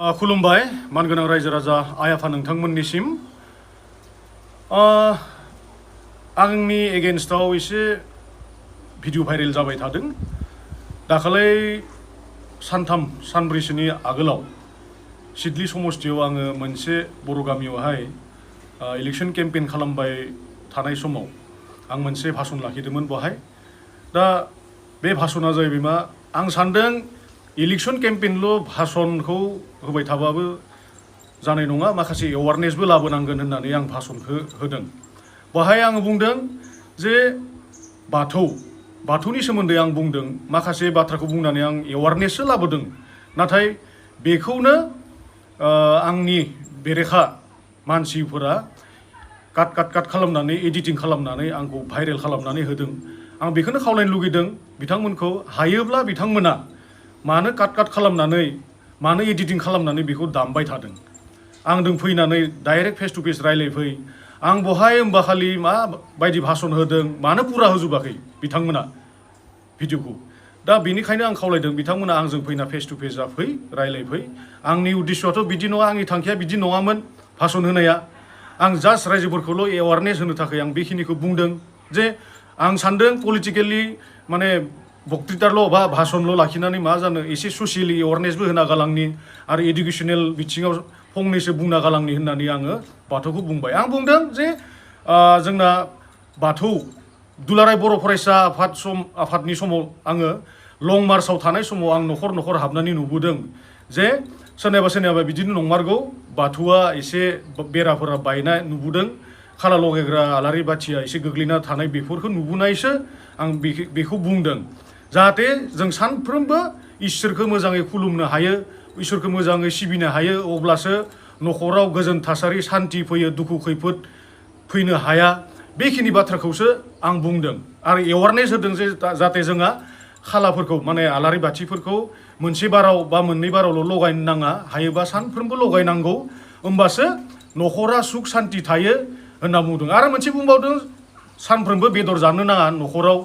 खुलुमबाय मानगोनां रायजो राजा आइ आफा नोंथांमोननिसिम आंनि एगेन्स्टआव एसे भिडिअ भाइरेल जाबाय थादों। दाखालै सानथाम सानब्रैसोनि आगोलाव सिडली समस्तियाव आङो मोनसे बर' गामियावहाय इलेक्शन केम्पेइन खालामबाय थानाय समाव आं मोनसे भाषण लाखिदोंमोन बहाय। दा बे भाषणा जाहैबाय मा आं सानदों इलेक्शन केम्पेइनल' भाषणखौ होबाय थाबाबो जानाय नङा, माखासे एवारनेसबो लाबोनांगोन होननानै आं भाषणखौ होदों। बहाय आङो बुंदों जे बाथौनि सोमोन्दै आं बुंदों, माखासे बाथ्राखौ बुंनानै आं एवारनेससो लाबोदों। नाथाय बेखौनो आंनि बेरेखा मानसिफोरा काट खालामनानै एडिटिं खालामनानै आंखौ भाइरेल खालामनानै होदों। आं बेखौनो खावलायनो लुगैदों बिथांमोनखौ, हायोब्ला बिथांमोना मानो काट खालामनानै मानो एडिटिं खालामनानै बेखौ दामबाय थादों। आंजों फैनानै डाइरेक्ट फेस टु फेस रायलायफै। आं बहाय होमबा खालि माबायदि भाषण होदों मानो पुरा होजोबाखै बिथांमोना भिडिअखौ। दा बेनिखायनो आं खावलायदों बिथांमोना आंजों फैना फेस टु फेस जाफै, रायलायफै। आंनि उद्देश्यआथ' बिदि नङा, आंनि थांखिया बिदि नङामोन भाषण होनाया। आं जास्ट रायजोफोरखौल' एवारनेस होनो थाखाय आं बेखिनिखौ बुंदों जे आं सानदों पलिटिकेलि माने बक्तृताल' बा भाषणल' लाखिनानै मा जानो, एसे ससियेलि एवारनेसबो होना गालांनि आरो इडुकेसनेल बिथिङाव फंनैसो बुंना गालांनि होननानै आङो बाथौखौ बुंबाय। आं बुंदों जे जोंना बाथौ दुलाराय बर' फरायसा आफादनि समाव आङो लं मार्चआव थानाय समाव आं न'खर हाबनानै नुबोदों जे सोरनियाबा बिदिनो नंमारगौ, बाथौआ एसे बेराफोरा बायनाय नुबोदों, खाला लगायग्रा आलारि बाथिया एसे गोग्लैना थानाय, बेफोरखौ नुबोनायसो आं बेखौ बुंदों। जाहाथे जों सानफ्रोमबो इसोरखौ मोजाङै खुलुमनो हायो, इसोरखौ मोजाङै सिबिनो हायो, अब्लासो न'खराव गोजोन थासारि सान्ति फैयो, दुखु खैफोद फैनो हाया। बेखिनि बाथ्राखौसो आं बुंदों आरो एवारनेस होदों जे जाहाथे जोंहा खालाफोरखौ माने आलारि बाथिफोरखौ मोनसे बाराव बा मोननै बारावल' लगायनो नाङा, हायोबा सानफ्रोमबो लगायनांगौ, होमबासो न'खरा सुख सान्ति थायो होनना बुंदों। आरो मोनसे बुंबावदों सानफ्रोमबो बेदर जानो नाङा न'खराव,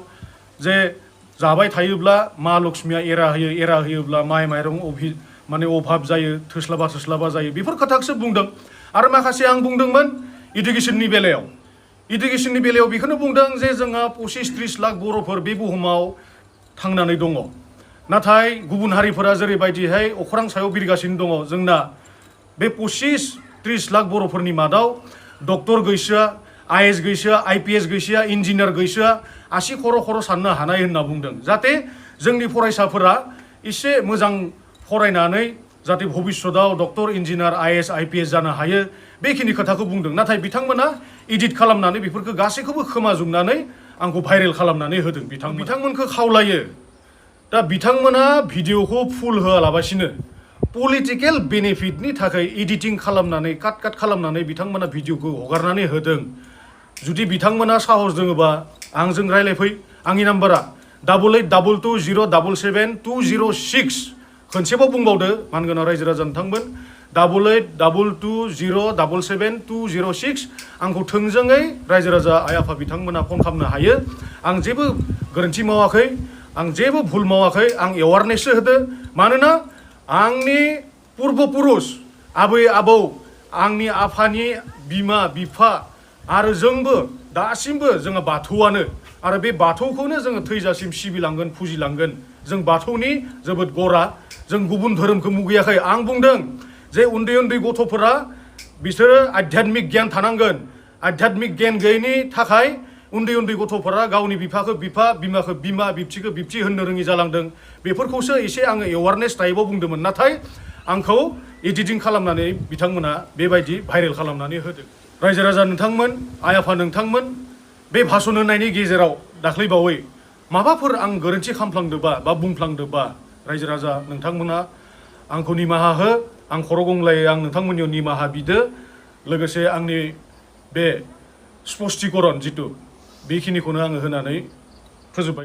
जे जाबाय थायोब्ला मा लक्ष्मिया एरा होयोब्ला माइ माइरं माने अभाब जायो, थोस्लाबा जायो, बेफोर खोथाखौसो बुंदों। आरो माखासे आं बुंदोंमोन इडुकेसननि बेलायाव बेखौनो बुंदों जे जोंहा 25-30 लाख बर'फोर बे बुहुमाव थांनानै दङ। नाथाय गुबुन हारिफोरा जेरैबायदिहाय अख्रां सायाव बिरगासिनो दङ, जोंना बे 25-30 लाख बर'फोरनि मादाव डक्टर गैसोआ, IAS गैसोआ, IPS गैसोआ, इन्जिनियार गैसोआ, आसि खर' साननो हानाय होनना बुंदों। जाहाथे जोंनि फरायसाफोरा एसे मोजां फरायनानै जाहाथे भबिष्यतआव डक्टर, इन्जिनियार, IAS, IPS जानो हायो, बेखिनि खोथाखौ बुंदों। नाथाय बिथांमोना एडिट खालामनानै बेफोरखौ गासैखौबो खोमाजोबनानै आंखौ भाइरेल खालामनानै होदों। बिथांमोनखौ खावलायो, दा बिथांमोना भिडिअखौ फुल होआलाबासिनो पलिटिकेल बेनिफिटनि थाखाय एडिटिं खालामनानै काट खालामनानै बिथांमोना भिडिअखौ हगारनानै होदों। जुदि बिथांमोना साहस दोङोबा आंजों रायलायफै। आंनि नाम्बारा 8822077206। खनसेबाव बुंबावदो मानगोनां रायजो राजा नोंथांमोन, 8822077206। आंखौ थोंजोङै रायजो राजा आइ आफा बिथांमोना फन खालामनो हायो। आं जेबो गोरोन्थि मावाखै, आं जेबो भुल मावाखै, आं एवारनेससो होदो। मानोना आंनि पुर्ब पुरुष आबै आबौ, आंनि आफानि बिमा बिफा आरो जोंबो दासिमबो जोङो बाथौआनो, आरो बे बाथौखौनो जोङो थैजासिम सिबिलांगोन, फुजिलांगोन। जों बाथौनि जोबोद गरा, जों गुबुन धोरोमखौ मुगैयाखै। आं बुंदों जे उन्दै गथ'फोरा बिसोरो आध्यात्मिक गियान थानांगोन। आध्यात्मिक गियान गैयैनि थाखाय उन्दै गथ'फोरा गावनि बिफाखौ बिफा, बिमाखौ बिमा, बिबथिखौ बिबथि होननो रोङि जालांदों। बेफोरखौसो एसे आङो एवारनेस टाइपआव बुंदोंमोन। नाथाय आंखौ एडिटिं खालामनानै बिथांमोना बेबायदि भाइरेल खालामनानै होदों। रायजो राजा नोंथांमोन, आइ आफा नोंथांमोन, बे भाषण होनायनि गेजेराव दाख्लैबावै माबाफोर आं गोरोन्थि खालामफ्लांदोंबा बा बुंफ्लांदोंबा रायजो राजा नोंथांमोना आंखौ निमाहा हो। आं खर' गंग्लायै आं नोंथांमोननियाव निमाहा बिदो। लोगोसे आंनि बे स्पष्टीकरण जिथु बेखिनिखौनो आङो होनानै फोजोबबाय।